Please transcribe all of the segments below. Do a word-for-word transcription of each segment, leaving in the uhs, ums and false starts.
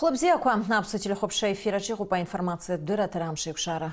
Хәлабзиақәа, аԥсуа телехәаԥшра ефир аҿы иҟоуп аинформациатә дырраҭара Амш еиқәшара.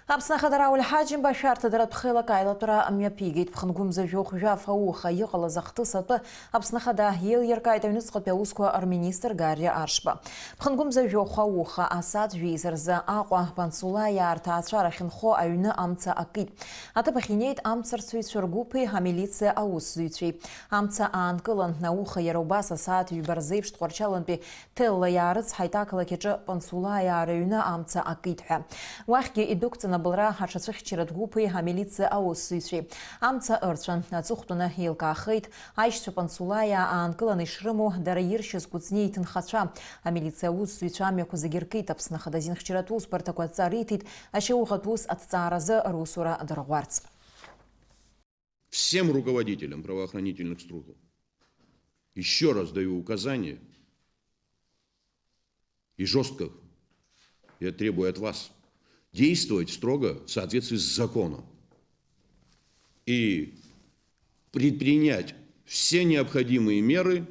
Аԥсны Ахада Рауль Ҳаџьымба ашәарҭадаратә хеилак аилатәара мҩаԥигеит. Ԥхынгәымза жәохә жәаф ауха иҟалаз ахҭыс атәы Аԥсны Ахада еилиркааит аҩныҵҟатәи аусқәа рминистр Гарри Аршба. Ԥхынгәымза жәохә ауха асааҭ жәеиза рзы Аҟәа Пансулаиаа рҭаацәара ахьынхо аҩны амца акит. Аҭыԥ ахь инеит амцарцәаҩцәа ргәыԥи амилициа аусзуҩцәеи. Амца аанкылан, ауха иара убас асааҭ ҩба рзеиԥш Тҟәарчалантәи Ҭелла иаарыцҳаит ақалақь аҿы Пансулаиаа рыҩны амца акит ҳәа. Уахьгьы идәықәҵан абылра аҽацәыхьчаратә гәыԥи амилициа аусзуҩцәеи. Амца ырцәан, аҵыхәтәаны еилкаахеит аишьцәа Пансулаиаа аанкыланы ишрымоу дара иршьыз Кәыҵниа иҭынхацәа. Амилициа аусзуҩцәа амҩақәа зегьы ркит, Аԥсны Ахада азинхьчаратә усбарҭақәа адҵа риҭеит ашьауӷатә ус аҭҵааразы русура дырӷәӷәарц. Всем руководителям правоохранительных структур ещё раз даю указание, и жёстко я требую от вас действовать строго в соответствии с законом и предпринять все необходимые меры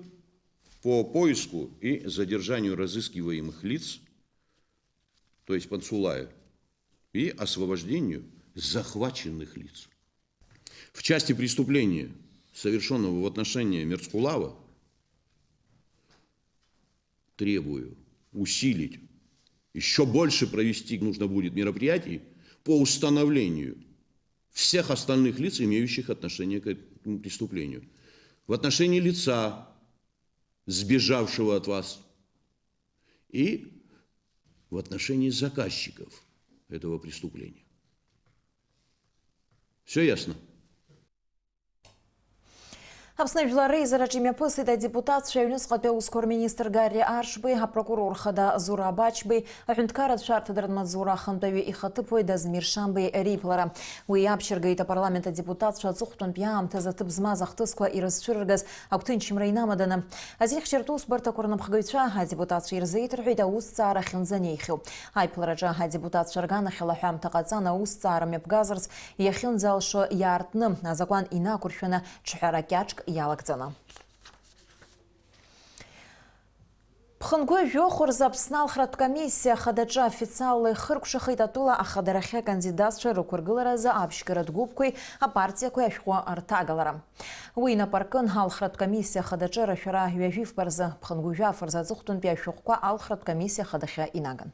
по поиску и задержанию разыскиваемых лиц, то есть Пансулая, и освобождению захваченных лиц. В части преступления, совершённого в отношении Мерцкулава, требую усилить, ещё больше провести нужно будет мероприятий по установлению всех остальных лиц, имеющих отношение к этому преступлению. В отношении лица, сбежавшего от вас, и в отношении заказчиков этого преступления. Всё ясно? Аԥсны Жәлар Реизараҿы имҩаԥысит адепутатцәа аҩныҵҟатәи аусқәа рминистр Гарри Аршбеи апрокурор хада Зура Абаџьбеи аҳәынҭқарратә шәарҭадаратә маҵзура ахантәаҩы ихаҭыԥуаҩ Дазмир Шамбеи реиԥылара. Уи иаԥшьыргеит апарламент адепутатцәа аҵыхәтәантәи аамҭазы аҭыԥ змаз ахҭысқәа ирызцәырыргаз агәҭынчымра инамаданы. Азинхьчаратә усбарҭақәа рнапхгаҩцәа адепутатцәа ирзеиҭарҳәеит аусҭҵаара ахьынӡанеихьоу. Аиԥылараҿы адепутатцәа рганахьала ҳәамҭа ҟаҵан аусҭҵаара мҩаԥгазарц иахьынӡалшо иаартны, азакәан инақәыршәаны ҽҳәара кьаҿк иалагӡаны. Ԥхынгәы жәохә рзы Аԥсны алхратә комиссиа ахадаҿы официалла ихыркәшахеит атәыла ахадарахьы акандидатцәа рықәыргыларазы аԥшьгаратә гәыԥқәеи апартиақәеи ашәҟәы рҭагалара. Уи инапы аркын алхратә комиссиа ахадаҿы рашәара ҩажәифба рзы, Ԥхынгәы жәаф рзы аҵыхәтәантәи ашәҟәқәа алхратә комиссиа ахадахьы инаган.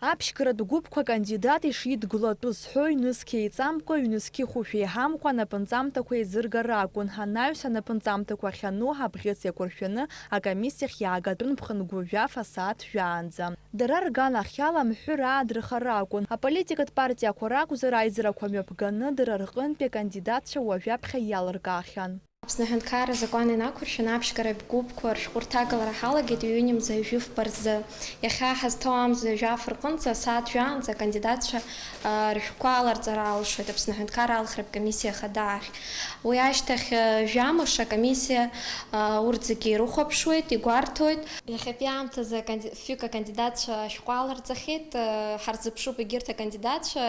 Аԥшьгаратә гәыԥқәа акандидат ишидгыло атәы зҳәо ҩнызқь еиҵамкәа, ҩнызқьы хәышә еиҳамкәа анапынҵамҭақәа еизыргар акәын. Анаҩс анапынҵамҭақәа ахьану абӷьыц иақәыршәаны акомиссиахь иаагатәын Ԥхынгәы жәаф асааҭ жәаанӡа. Дара рганахьала амҳәыр аадырхара акәын. Аполитикатә партиақәа ракәзар, аизарақәа мҩаԥганы дара рҟынтәи акандидатцәа уажәаԥхьа иалыркаахьан. Аԥсны аҳәынҭқарра азакәан инақәыршәаны аԥшьгаратә гәыԥқәа ршәҟәы рҭагалара ҳалагеит ҩынҩымза жәифба рзы. Иахьа ҳазҭоу амза жәаф рҟынӡа асааҭ жәаанӡа акандидатцәа, а, рышәҟәқәа аларҵара алшоит Аԥсны аҳәынҭқарра алхратә комиссиа ахада ахь. Уи ашьҭахь, а, жәамш акомиссиа, а, урҭ зегьы ирыхәаԥшуеит, игәарҭоит. Иахьатәи аамҭазы аканди-, фҩык акандидатцәа ашәҟәы аларҵахьеит, а, ҳарзыԥшуп егьырҭ акандидатцәа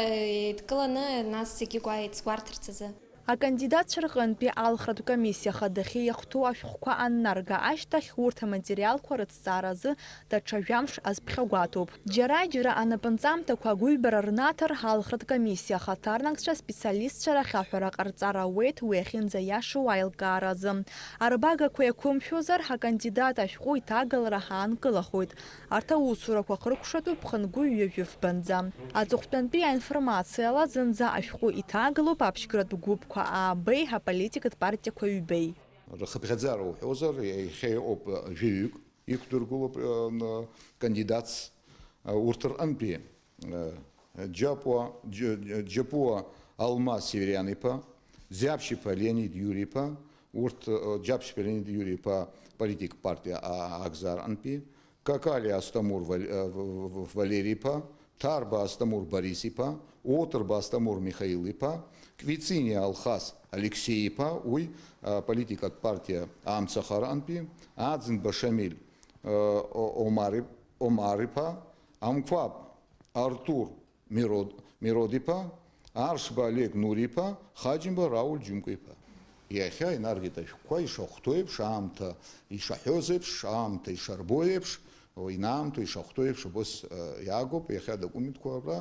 еидкыланы, нас зегьы гәа-, еицгәарҭарц азы. Акандидатцәа рҟынтәи алхратә комиссиа ахадахьы иахәҭоу ашәҟәқәа аннарга ашьҭахь, урҭ аматериалқәа рыҭҵааразы даҽа жәамш азԥхьагәаҭоуп. Џьара-џьара анапынҵамҭақәа агәыҩбара рнаҭар, алхратә комиссиа ахаҭарнакцәа аспециалистцәа рахь аҳәара ҟарҵар ауеит уи ахьынӡаиашоу аилкааразы. Арбагақәа иақәымшәозар, акандидат ашәҟәы иҭагалара ҳаанкылахоит. Арҭ аусурақәа хыркәшатәуп Ԥхынгәы ҩажәи фбанӡа. Аҵыхәтәантәи аинформациала, зынӡа ашәҟәы иҭагалоуп аԥшьгаратә гәыԥқәа аабеи аполитикатә партиақәа ҩбеи. Рхыԥхьаӡара уҳәозар, иахьа иҟоуп жәаҩык, иқәдыргылоуп, ы, н-, кандидатс, ы, урҭ рҟынтәи, ы, Џьапуа, Џь-, Џьапуа Алмаз Севериан-иԥа, Ӡаԥшь-иԥа Леонид Иури-иԥа, урҭ, ы, Џьаԥшь-иԥа Леонид Иури-иԥа политик партиа а-, Агза рҟынтәи, Какалиа Асҭамыр Вал-, э, В-, В-, В-, Валери-иԥа, Ҭарба Асҭамыр Борис-иԥа, Оҭырба Асҭамыр Михаил-иԥа, Квициниа Алхас Алексеи-иԥа, уи, э, политикатә партиа Амцахара-антәи, Аӡынба Шамиль, э, О-, Омар-ип-, Омар-иԥа, Амқәаб Артур Мирод-, Мирод-иԥа, Аршба Олег Нури-иԥа, Хаџьымба Рауль Џьумкәа-иԥа. Иахьа инаргеит ашәҟәқәа ишахәҭоу еиԥш, аамҭа ишаҳәоз еиԥш, аамҭа ишарбоу еиԥш, инаамҭоу ишахәҭоу еиԥш, убыс, э, иаагоуп. Иахьа адокументқәа абра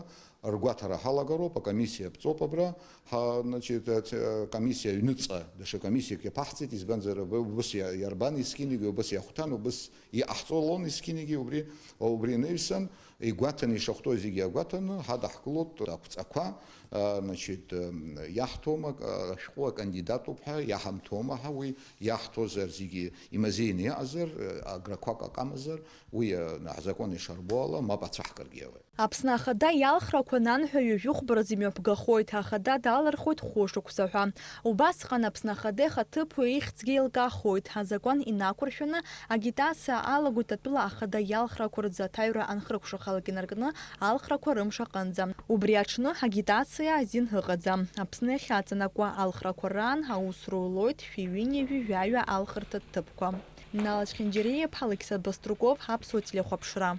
ргәаҭара ҳалагароуп, акомиссиа ԥҵоуп абра, ҳа, значит, э, ц-, э, комиссиа аҩныҵҟа даҽа комиссиак иаԥаҳҵеит, избанзар, уб-, убыс иа-, иарбан есқьынагьы убыс иахәҭан, убыс иҟаҳҵалон есқьынагьы, убри, убри анаҩсан, игәаҭаны ишахәҭоу зегьы агәаҭаны, ҳадаҳкылоит ақәҵақәа, а, значит, м, иаҳҭом ак-, ашәҟәы акандидатуп ҳәа, иаҳамҭома ҳәа, уи иаҳҭозар зегьы имазеины иҟазар, э, аграқәак акамазар, уи, э, ҳзакәан ишарбо ала, мап ацәаҳкыргьы ауеит. Аԥсны Ахада иалхрақәа ананҳәа ҩажәи хәба рзы имҩаԥгахоит, Ахада далырхуеит хәышықәса ҳәа. Убасҟан Аԥсны Ахада ихаҭыԥуаҩ ихьӡгьы еилкаахоит. Азакәан инақәыршәаны агитациа алагоит атәыла Ахада иалхрақәа рзы аҭаҩра анхыркәшахалак инаркны алхрақәа рымш аҟынӡа. Убри аҽны агитациа азин ыҟаӡам. Аԥсны иахьаҵанакуа алхрақәа раан аус рулоит шәи ҩынҩажәи жәаҩа алхырҭа ҭыԥқәа. Нала Чхинџьариа-иԥҳа, Алықьса Баструков, Аԥсуа телехәаԥшра.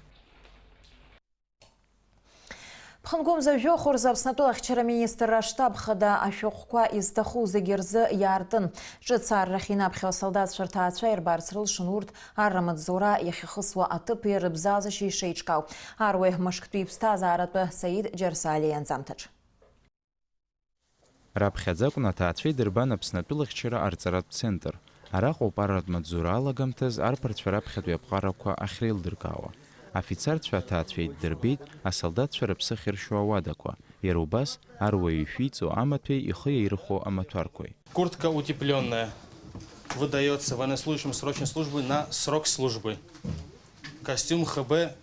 Ԥхынгәымза жәохә рзы Аԥсны атәылахьчара аминистрра аштаб хада ашәҟәқәа изҭаху зегьы рзы иаартын. Ҿыц аррахь инаԥхьо асолдатцәа рҭаацәа ирбарц рылшон урҭ арра маҵзура иахьахысуа аҭыԥи рыбзазашьеи шеиҿкаау. Аруаҩ мышктәи иԥсҭазааратәы Саид Џьарсалиа ианҵамҭаҿ. Раԥхьаӡа акәын аҭаацәа идырбан Аԥсны атәылахьчара арҵаратә центр. Араҟоуп арратә маҵзура алагамҭаз арԥарцәа раԥхьатәи аԥҟарақәа ахьреилдыркаауа. Афицарцәа аҭаацәа еиддырбеит, асолдатцәа рыԥсы ахьыршьо ауадақәа, иара убас аруаҩы ишәиҵо амаҭәеи ихы иаирхәо амаҭәарқәеи. Куртка утеплённая выдаётся военнослужащим срочной службы на срок службы. Костюм Х Б,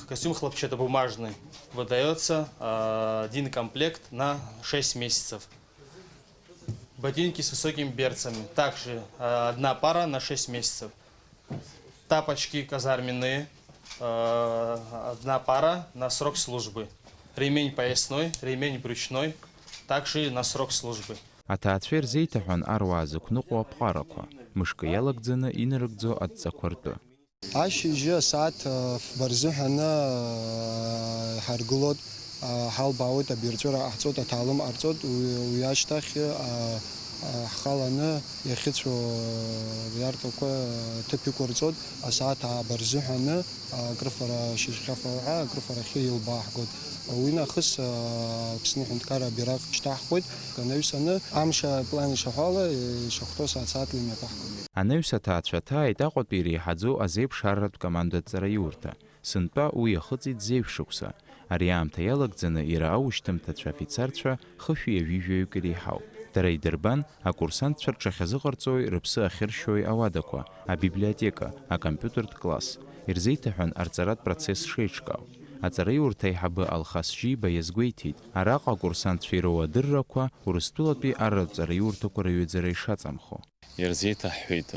костюм хлопчатобумажный выдаётся, э, один комплект на шесть месяцев. Ботинки с высокими берцами, также, э, одна пара на шесть месяцев. Тапочки казарменные, э, одна пара на срок службы. Ремень поясной, ремень брючной, также на срок службы. Аҭаацәа ирзеиҭаҳәан аруаа зықәныҟәо аԥҟарақәа, мышкы иалагӡаны инарыгӡо адҵақәа ртәы. Ашьыжьы асааҭ, а, фба рзыҳәаны, а, ҳаргылоит, а, ҳалбаауеит, абирҵәыра ҟаҳҵоит, аҭаалым ҟарҵоит, уи, уи ашьҭахь, а, а, ҳхаланы иахьыцәоу, а, иартақәа, а, ҭыԥ иқәырҵоит, асааҭ ааба рзыҳәаны, а, акрыфара шьыжьхьафа уҳәа, акрыфарахьы илбааҳгоит. Уи нахыс, а, Аԥсны аҳәынҭқарра абираҟ шьҭаҳхуеит, анаҩсаны, амш аплан ишаҳәо ала, ишахәҭоу сааҭ-сааҭла имҩаԥаҳгоит. Анаҩс аҭаацәа ҭааит Аҟәатәи иреиҳаӡоу азеиԥш арратә командатә ҵараиурҭа. Сынтәа уи иахыҵит зеижә шықәса. Ари аамҭа иалагӡаны иара аушьҭымҭацәа афицарцәа хышәи ҩажәи жәаҩык иреиҳауп. Дара идырбан акурсантцәа рҽахьазыҟарҵои рыԥсы ахьыршьои ауадақәа, абиблиотека, акомпиутертә класс. Ирзеиҭаҳәан арҵаратә процесс шеиҿкаау. Аҵараиурҭа аиҳабы Алхас Жиба иазгәеиҭеит, араҟа акурсантцәа ироуа адыррақәа Урыстәылатәи арратә ҵараиурҭақәа рыҩаӡара ишаҵамхо. Ирзеиҭаҳҳәеит,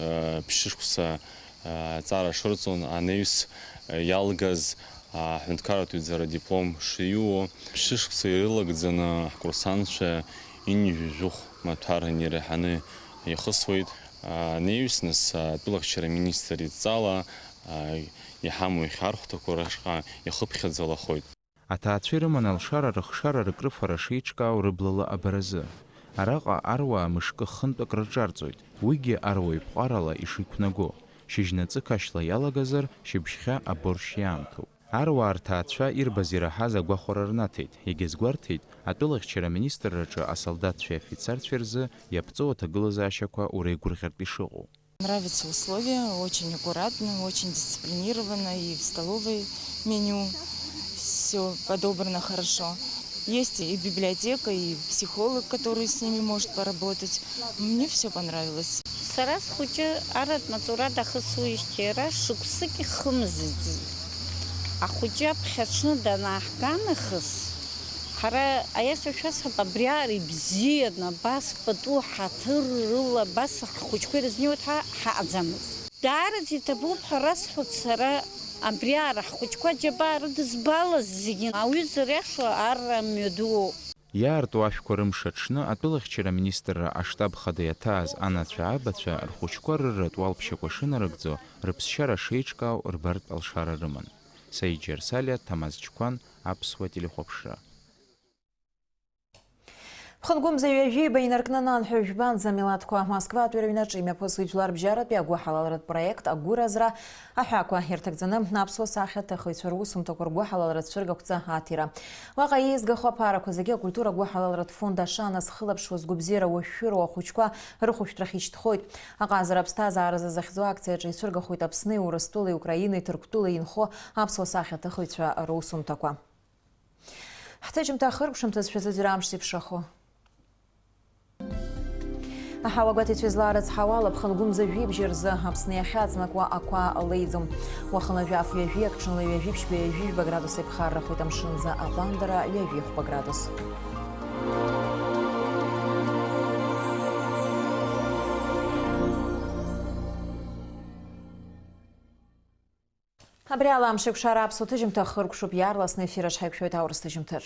ԥшьышықәса аҵара шырҵон, анаҩс иалгаз аҳәынҭқарратә ҩаӡара диплом шиуо. Ԥшьышықәса ирылагӡаны ҳкурсантцәа ҩынҩажәи жәохә маҭәар иреиҳаны ихысуеит. Анаҩс, нас, атәылахьчара аминистр идҵала иҳамоу ихьархәҭақәа рышҟа ихыԥхьаӡалахоит. Аҭаацәа ирыман алшара рыхшара ркрыфара шеиҿкаау рыблала абаразы. Араҟа аруаа мышкы хынтәык рырҿарҵоит, уигьы аруаҩ ԥҟарала ишиқәнаго, шьыжьнаҵы қашьла иалагазар, шьыбжьхьа аборш иаамҭоуп. Аруаа рҭаацәа ирбаз ираҳаз агәахәара рнаҭеит, иагьазгәарҭеит, атәылахьчара аминистрраҿы асолдаҭцәеи афицарцәеи рзы иаԥҵоу аҭагылазаашьақәа уреигәырӷьартә ишыҟоу. Нравятся условия, очень аккуратно, очень дисциплинированно, и в столовой меню всё подобрано хорошо. Есть и библиотека, и психолог, который с ними может поработать. Мне всё понравилось. Сара схәыҷы арратә маҵура дахысуижьҭеи ара шықәсык ихымзаӡеит. Ахәыҷы аԥхьаҽны данааҳга нахыс, ҳара, аиаша шәасҳәап, абриаҟара ибзианы, абас пату ҳаҭыр рыла, абас ҳхәыҷқәа ирызнеиуеит ҳәа ҳаҟаӡамызт. Даараӡа иҭабуп ҳәа расҳәоит сара, абриаҟара ҳхәыҷқәа аџьабаа рыдызбалаз зегьы, ауаҩы зыриашо арра мҩадуоуп. Иаарту ашәқәа рымш аҽны атәылахьчара аминистрра аштаб хада иаҭааз анацәа-абацәа рхәыҷқәа рырратә уалԥшьақәа шынарыгӡо, рыԥсшьара шеиҿкаау рбартә алшара рыман. Саид Џьарсалиа, Ҭамаз Чқәан, Аԥсуа телехәаԥшра. Ԥхынгәымза ҩажәиба инаркны ананҳәа жәбанӡа амилаҭқәа Москватәи рыҩнаҿы имҩаԥысуеит жәларбжьаратәи агәыҳалалратә проект агәыразра аҳәақәа ирҭагӡаны аԥсуа сахьаҭыхыҩцәа русумҭақәа ргәыҳалалратә цәыргақәҵа аҭира. Уаҟа еизгахо аԥарақәа зегьы акультура гәыҳалалратә фонд Ашана зхылаԥшуа згәабзиара уашәшәыроу ахәыҷқәа рыхәшәтәрахь ишьҭхоит. Аҟазара аԥсҭазааразы захьӡу акциаҿы ицәыргахоит Аԥсни Урыстәылеи Украинеи Ҭырқәтәылеи инхо аԥсуа сахьаҭыхыҩцәа русумҭақәа. Ҳҭыжьымҭа ахыркәшамҭаз шәазыӡырҩ амш зеиԥшрахо. Аҳауагәаҭаҩцәа излаарыцҳауа ала, ԥхынгәымза жәибжь рзы Аԥсны иахьаҵнакуа ақәа леиӡом. Уахынла жәаф ҩажәи ак, ҽынла ҩажәиԥшьба ҩажәижәба градус еиԥхаррахоит, амшынӡы аҟәандара ҩажәихәба градус. Абри ала амшеикәшара аԥсуа ҭыжьымҭа хыркәшоуп, иаарласны ефир аҿы ҳаиқәшәоит аурыс ҭыжьымҭаҿ.